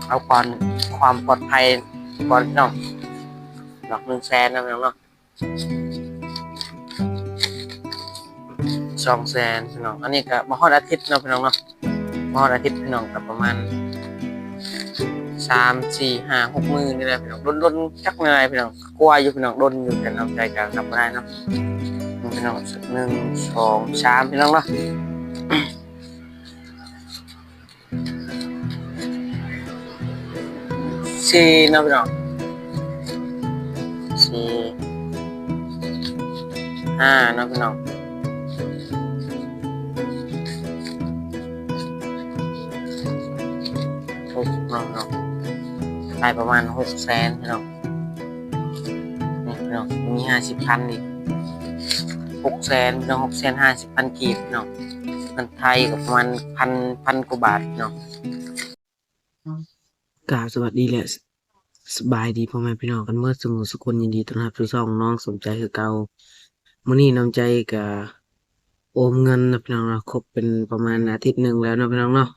ເອົາກ່ອນຄວາມປອດໄພກ່ອນພີ່ນ້ອງ ດອກໜຶ່ງແສນເນາະພີ່ນ້ອງເນາະ ສອງແສນພີ່ນ້ອງ. ອັນນີ້ກໍບໍ່ຮອດອາທິດເນາະພີ່ນ້ອງເນາະ ບໍ່ຮອດອາທິດພີ່ນ້ອງ ກໍປະມານສາມ ສີ່ ຫ້າ ຫົກມື້ນີ້ແຫຼະພີ່ນ້ອງ ດົນໆຈັກໜ່ອຍພີ່ນ້ອງ ກວ່າຢູ່ພີ່ນ້ອງ ດົນຢູ່ ແຕ່ນ້ຳໃຈກໍນັບບໍ່ໄດ້ເນາະ ພີ່ນ້ອງ ໜຶ່ງ ສອງ ສາມ ພີ່ນ້ອງເນາະ. ສີ່ເນາະພີ່ນ້ອງ ສີ່ ຫ້າເນາະພີ່ນ້ອງ ຫົກເນາະພີ່ນ້ອງ ໄດ້ປະມານຫົກແສນພີ່ນ້ອງ ນີ້ພີ່ນ້ອງ ມີຫ້າສິບພັນອີກ ຫົກແສນພີ່ນ້ອງ ຫົກແສນຫ້າສິບພັນກີບພີ່ນ້ອງ ເງິນໄທກໍປະມານພັນ ພັນກວ່າບາດພີ່ນ້ອງ. ກາບສະຫວັດດີ ແລະ ສະບາຍດີພໍ່ແມ່ພີ່ນ້ອງກັນເໝິດສູ່ໝູ່ສູ່ຄົນ ຍິນດີຕ້ອນຮັບສູ່ຊ່ອງນ້ອງສົມໃຈຄືເກົ່າ. ມື້ນີ້ນ້ອງໃຈກະໂອມເງິນເນາະພີ່ນ້ອງເນາະ ຄົບເປັນປະມານອາທິດໜຶ່ງແລ້ວເນາະພີ່ນ້ອງເນາະ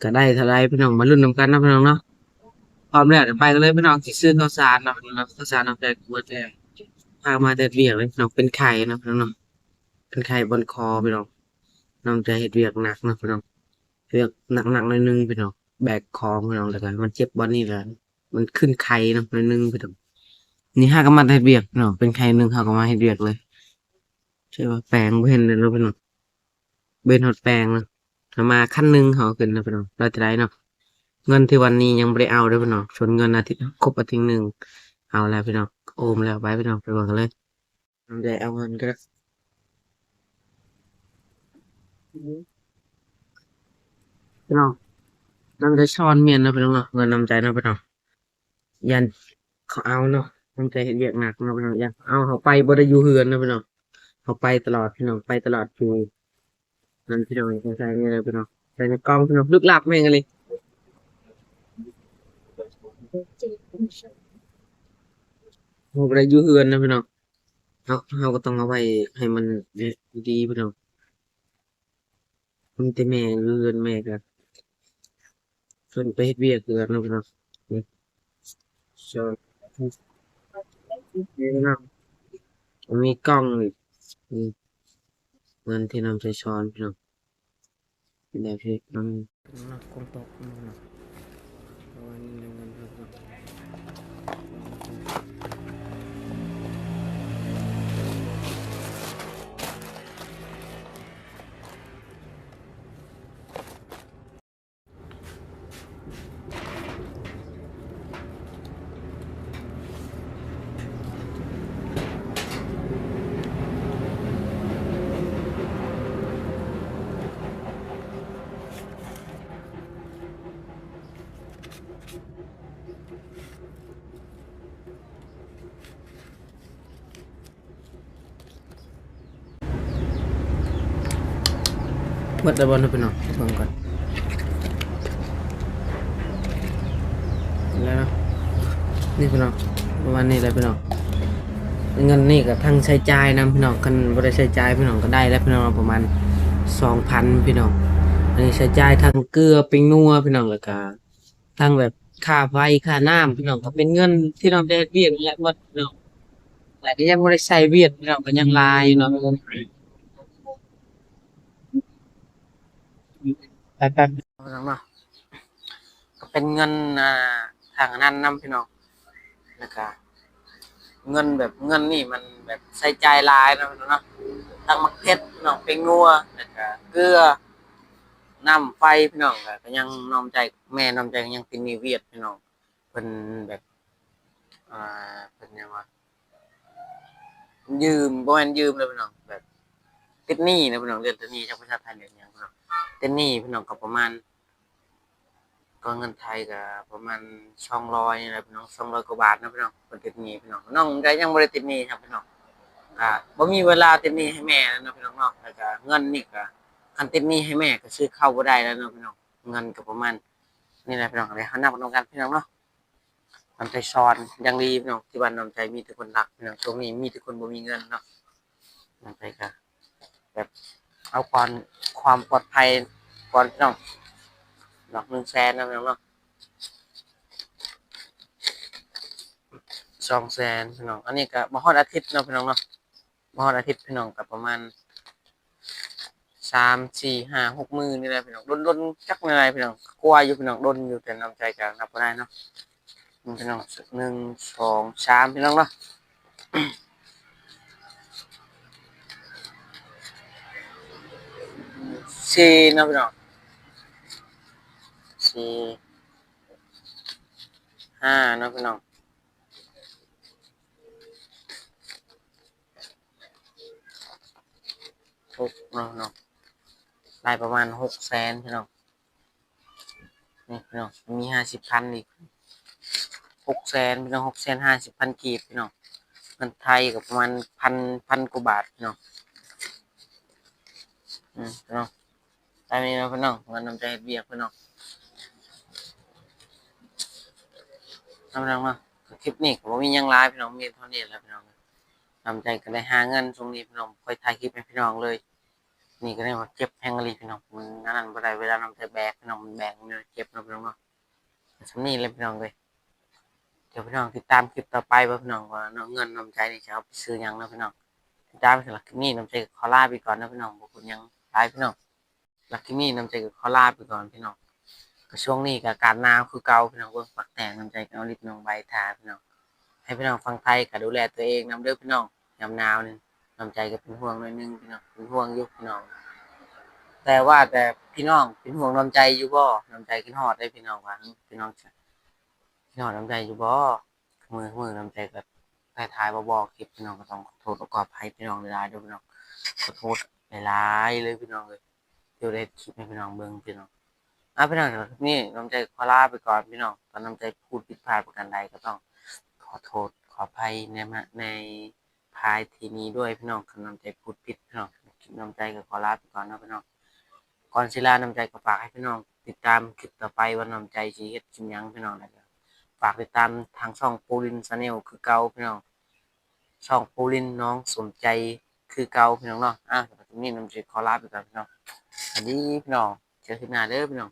ກະໄດ້ເທົ່າໃດພີ່ນ້ອງ ມາລຸ້ນນຳກັນເນາະພີ່ນ້ອງເນາະ. ພ້ອມແລ້ວໄປກັນເລີຍພີ່ນ້ອງ ຊິຊື້ເຂົ້າສານເນາະພີ່ນ້ອງເນາະ ເຂົ້າສານນ້ອງໃຈກະໝົດແລ້ວ ພາມາແຕ່ວຽກເລີຍພີ່ນ້ອງ ເປັນໄຂ້ເນາະພີ່ນ້ອງເນາະ ເປັນໄຂ້ບອນຄໍພີ່ນ້ອງ. ນ້ອງໃຈເຮັດວຽກໜັກເນາະພີ່ນ້ອງ ວຽກໜັກໆໜ້ອຍໜຶ່ງພີ່ນ້ອງ ແບກຂອງພີ່ນ້ອງ ແລ້ວກໍມັນເຈັບບ່ອນນີ້ ແລ້ວມັນຂຶ້ນໄຂ້ເນາະໜ້ອຍໜຶ່ງພີ່ນ້ອງ. ນີ້ຫາກໍມາແຕ່ວຽກພີ່ນ້ອງ ເປັນໄຂ້ໜຶ່ງ ເຮົາກໍມາເຮັດວຽກເລີຍ ໃຊ່ວ່າແປງບໍ່ເຫັນເລີຍເນາະພີ່ນ້ອງ ບໍ່ເຫັນຮອດແປງເນາະ. ເຮົາມາຄັນໜຶ່ງ ເຮົາຂຶ້ນເນາະພີ່ນ້ອງ ໄດ້ເທົ່າໃດເນາະ. ເງິນທີ່ວັນນີ້ຍັງບໍ່ໄດ້ເອົາເດີ້ພີ່ນ້ອງ ສ່ວນເງິນອາທິດ ຄົບອາທິດໜຶ່ງ ເອົາແລ້ວພີ່ນ້ອງ ໂອມແລ້ວ ໄປພີ່ນ້ອງ ໄປເບິ່ງກັນເລີຍ. ນ້ອງໃຈເອົາເງິນກໍໄດ້ພີ່ນ້ອງ ນ້ອງໃຈຊ້ອນໝົດເນາະພີ່ນ້ອງເນາະ ເງິນນ້ອງໃຈເນາະພີ່ນ້ອງ ຢ້ານເຂົາເອົາເນາະ. ນ້ອງໃຈເຮັດວຽກໜັກເນາະພີ່ນ້ອງ ຢ້ານເຂົາເອົາ ເຮົາໄປບໍ່ໄດ້ຢູ່ເຮືອນເນາະພີ່ນ້ອງ ເຮົາໄປຕະຫຼອດພີ່ນ້ອງ ໄປຕະຫຼອດຢູ່ນັ້ນພີ່ນ້ອງ. ໃສ່ນີ້ເລີຍພີ່ນ້ອງ ໃສ່ໃນກ່ອງພີ່ນ້ອງ ລຶກລັບແມ່ນອີ່ຫຼີ ເຮົາບໍ່ໄດ້ຢູ່ເຮືອນເນາະພີ່ນ້ອງ. ເຮົາ ເຮົາກໍຕ້ອງເອົາໄວ້ໃຫ້ມັນດີໆພີ່ນ້ອງ. ມີແຕ່ແມ່ຢູ່ເຮືອນ ແມ່ກໍເພິ່ນໄປເຮັດວຽກຢູ່ເຮືອນເນາະພີ່ນ້ອງ. ນີ້ ນີ້ເນາະ ມີກ່ອງອີກ ນີ້ເງິນທີ່ນ້ອງໃຈຊ້ອນພີ່ນ້ອງ. ແບບເຮັດນຳ ເນາະ ຄົງຕົກເນາະ ເພາະວ່າເງິນເຮົາເນາະ. ໝົດແລ້ວບໍ່ເນາະພີ່ນ້ອງ ເບິ່ງກ່ອນ ແລ້ວເນາະ. ນີ້ພີ່ນ້ອງ ປະມານນີ້ແຫຼະພີ່ນ້ອງ. ເງິນນີ້ກໍທັງໃຊ້ຈ່າຍນຳພີ່ນ້ອງ ຄັນບໍ່ໄດ້ໃຊ້ຈ່າຍພີ່ນ້ອງກໍໄດ້ແລ້ວພີ່ນ້ອງ ປະມານສອງພັນພີ່ນ້ອງ. ອັນນີ້ໃຊ້ຈ່າຍທັງເກືອ ແປ້ງນົວພີ່ນ້ອງ ແລ້ວກໍ ທັງແບບຄ່າໄຟຄ່ານ້ຳພີ່ນ້ອງ ກໍເປັນເງິນທີ່ນ້ອງໄດ້ເຮັດວຽກນີ້ແຫຼະໝົດພີ່ນ້ອງ. ແລະກໍຍັງບໍ່ໄດ້ໃຊ້ວຽກພີ່ນ້ອງ ກໍຍັງຫຼາຍຢູ່ເນາະ. ໄປໆ ພີ່ນ້ອງເນາະ ກໍເປັນເງິນ ອ່າ ທາງອັນນັ້ນນຳພີ່ນ້ອງ. ແລ້ວກະເງິນແບບ ເງິນນີ້ມັນແບບໃຊ້ຈ່າຍຫຼາຍເນາະພີ່ນ້ອງເນາະ ທັງໝາກເຜັດພີ່ນ້ອງ ແປ້ງນົວ ແລ້ວກະເກືອ ນ້ຳໄຟພີ່ນ້ອງ. ກະ ກະຍັງນ້ອງໃຈ ແມ່ນ້ອງໃຈກໍຍັງຕິດໜີ້ວຽກພີ່ນ້ອງ ເພິ່ນແບບ ອ່າ ເພິ່ນຫຍັງວະ ຢືມ ບໍ່ແມ່ນຢືມເລີຍພີ່ນ້ອງ ແບບຕິດໜີ້ນະພີ່ນ້ອງ ເລື່ອງຕິດໜີ້ ຈັກພາສາໄທເອີ້ນຫຍັງພີ່ນ້ອງ ຕິດໜີ້ພີ່ນ້ອງ ກໍປະມານ ກໍເງິນໄທກໍປະມານສອງຮ້ອຍນີ້ແຫຼະພີ່ນ້ອງ ສອງຮ້ອຍກວ່າບາດເນາະພີ່ນ້ອງ ເພິ່ນຕິດໜີ້ພີ່ນ້ອງ. ນ້ອງກໍຍັງບໍ່ໄດ້ຕິດໜີ້ຊ້ຳພີ່ນ້ອງ ກໍບໍ່ມີເວລາຕິດໜີ້ໃຫ້ແມ່ເນາະພີ່ນ້ອງເນາະ. ແລ້ວກໍເງິນນີ້ກໍ ຄັນຕິດໜີ້ໃຫ້ແມ່ກໍຊື້ເຂົ້າບໍ່ໄດ້ແລ້ວເນາະພີ່ນ້ອງ. ເງິນກໍປະມານນີ້ແຫຼະພີ່ນ້ອງ ດຽວເຮົານັບນຳກັນພີ່ນ້ອງເນາະ. ນ້ຳໃຈຊ້ອນຢ່າງດີພີ່ນ້ອງ ທີ່ບ້ານນ້ຳໃຈມີແຕ່ຄົນຮັກພີ່ນ້ອງ ຊ່ວງນີ້ມີແຕ່ຄົນບໍ່ມີເງິນເນາະ. ນ້ຳໃຈກໍແບບເອົາກ່ອນຄວາມປອດໄພກ່ອນພີ່ນ້ອງ ດອກໜຶ່ງແສນເນາະພີ່ນ້ອງເນາະ. ສອງແສນພີ່ນ້ອງ. ອັນນີ້ກໍບໍ່ຮອດອາທິດເນາະພີ່ນ້ອງເນາະ ບໍ່ຮອດອາທິດພີ່ນ້ອງ ກໍປະມານສາມ ສີ່ ຫ້າ ຫົກມື້ນີ້ແຫຼະພີ່ນ້ອງ. ດົນໆ ຈັກແນວໃດພີ່ນ້ອງ ກວ່າຢູ່ພີ່ນ້ອງ ດົນຢູ່ ແຕ່ນ້ຳໃຈກໍນັບບໍ່ໄດ້ເນາະ. ພີ່ນ້ອງ ໜຶ່ງ ສອງ ສາມ ພີ່ນ້ອງເນາະ ສີ່ເນາະພີ່ນ້ອງ ສີ່ ຫ້າເນາະພີ່ນ້ອງ ຫົກເນາະ ເນາະ ໄດ້ປະມານຫົກແສນພີ່ນ້ອງ. ນີ້ພີ່ນ້ອງ ມີຫ້າສິບພັນອີກ ຫົກແສນພີ່ນ້ອງ ຫົກແສນຫ້າສິບພັນກີບພີ່ນ້ອງ. ເງິນໄທກໍປະມານພັນ ພັນກວ່າບາດພີ່ນ້ອງ. ອືມ ພີ່ນ້ອງ ຕາມນີ້ເນາະພີ່ນ້ອງ ເງິນນ້ຳໃຈເຮັດວຽກພີ່ນ້ອງ ເນາະພີ່ນ້ອງເນາະ. ຄລິບນີ້ກໍບໍ່ມີຫຍັງຫຼາຍພີ່ນ້ອງ ມີເທົ່ານີ້ແຫຼະພີ່ນ້ອງ. ນ້ຳໃຈກໍໄດ້ຫາເງິນຊ່ວງນີ້ພີ່ນ້ອງ ບໍ່ຄ່ອຍຖ່າຍຄລິບໃຫ້ພີ່ນ້ອງເລີຍ. ນີ້ກໍໄດ້ວ່າເຈັບແຮງອີ່ຫຼີພີ່ນ້ອງ ມັນອັນນັ້ນບໍ່ໄດ້ ເວລານ້ຳໃຈແບກພີ່ນ້ອງ ມັນແບກມັນເຈັບເນາະພີ່ນ້ອງເນາະ. ສ່ຳນີ້ແຫຼະພີ່ນ້ອງເອີຍ ດຽວພີ່ນ້ອງຕິດຕາມຄລິບຕໍ່ໄປວ່າພີ່ນ້ອງວ່າເນາະ ເງິນນ້ຳໃຈນີ້ຈະເອົາໄປຊື້ຫຍັງເນາະພີ່ນ້ອງ. ຕິດຕາມ. ສຳລັບຄລິບນີ້ນ້ຳໃຈກໍຂໍລາໄປກ່ອນເນາະພີ່ນ້ອງ ບໍ່ເປັນຫຍັງຫຼາຍພີ່ນ້ອງ. ສຳລັບຄລິບນີ້ນ້ຳໃຈກໍຂໍລາໄປກ່ອນພີ່ນ້ອງ. ກໍຊ່ວງນີ້ກໍອາກາດໜາວຄືເກົ່າພີ່ນ້ອງ ເບິ່ງປາກແຕກ ນ້ຳໃຈກໍເອົາລິບນ້ອງໃບທາພີ່ນ້ອງ. ໃຫ້ພີ່ນ້ອງຝັ່ງໄທກໍດູແລຕົວເອງນຳເດີພີ່ນ້ອງ ຍາມໜາວນີ້ ນ້ຳໃຈກໍເປັນຫ່ວງໜ້ອຍໜຶ່ງພີ່ນ້ອງ ເປັນຫ່ວງຢູ່ພີ່ນ້ອງ. ແຕ່ວ່າແຕ່ພີ່ນ້ອງເປັນຫ່ວງນ້ຳໃຈຢູ່ບໍ່? ນ້ຳໃຈຄິດຮອດເດ້ພີ່ນ້ອງ ວ່າພີ່ນ້ອງຈະຄິດຮອດນ້ຳໃຈຢູ່ບໍ່? ມື້ ມື້ນ້ຳໃຈກໍຖ່າຍໆ ບໍ່ໆ ຄລິບພີ່ນ້ອງ ກໍຕ້ອງຂໍໂທດ ແລະ ຂໍອະໄພພີ່ນ້ອງຫຼາຍໆ ເດີພີ່ນ້ອງ ຂໍໂທດຫຼາຍໆ ເລີຍພີ່ນ້ອງເອີຍ. ດຽວໄດ້ເຮັດຄລິບໃຫ້ພີ່ນ້ອງເບິ່ງພີ່ນ້ອງ. ອ່າ ພີ່ນ້ອງ ຄລິບນີ້ນ້ຳໃຈຂໍລາໄປກ່ອນພີ່ນ້ອງ. ຖ້ານ້ຳໃຈພູດຜິດພາດປະການໃດ ກໍຕ້ອງຂໍໂທດຂໍອະໄພໃນມະ ໃນພາຍທີ່ນີ້ດ້ວຍພີ່ນ້ອງ. ຄັນນ້ຳໃຈພູດຜິດພີ່ນ້ອງ ຄລິບນ້ຳໃຈກໍຂໍລາໄປກ່ອນເນາະພີ່ນ້ອງ. ກ່ອນຊິລາ ນ້ຳໃຈກໍຝາກໃຫ້ພີ່ນ້ອງຕິດຕາມຄລິບຕໍ່ໄປວ່ານ້ຳໃຈຊິເຮັດຄລິບຫຍັງພີ່ນ້ອງ. ແລ້ວກໍຝາກຕິດຕາມທາງຊ່ອງປູລິນແຊນແນວຄືເກົ່າພີ່ນ້ອງ. ຊ່ອງປູລິນນ້ອງສົມໃຈຄືເກົ່າພີ່ນ້ອງເນາະ. ອ່າ ສຳລັບຄລິບນີ້ນ້ຳໃຈຂໍລາໄປກ່ອນພີ່ນ້ອງ. ສະຫວັດດີພີ່ນ້ອງ ເຈີຄລິບໜ້າເດີພີ່ນ້ອງ.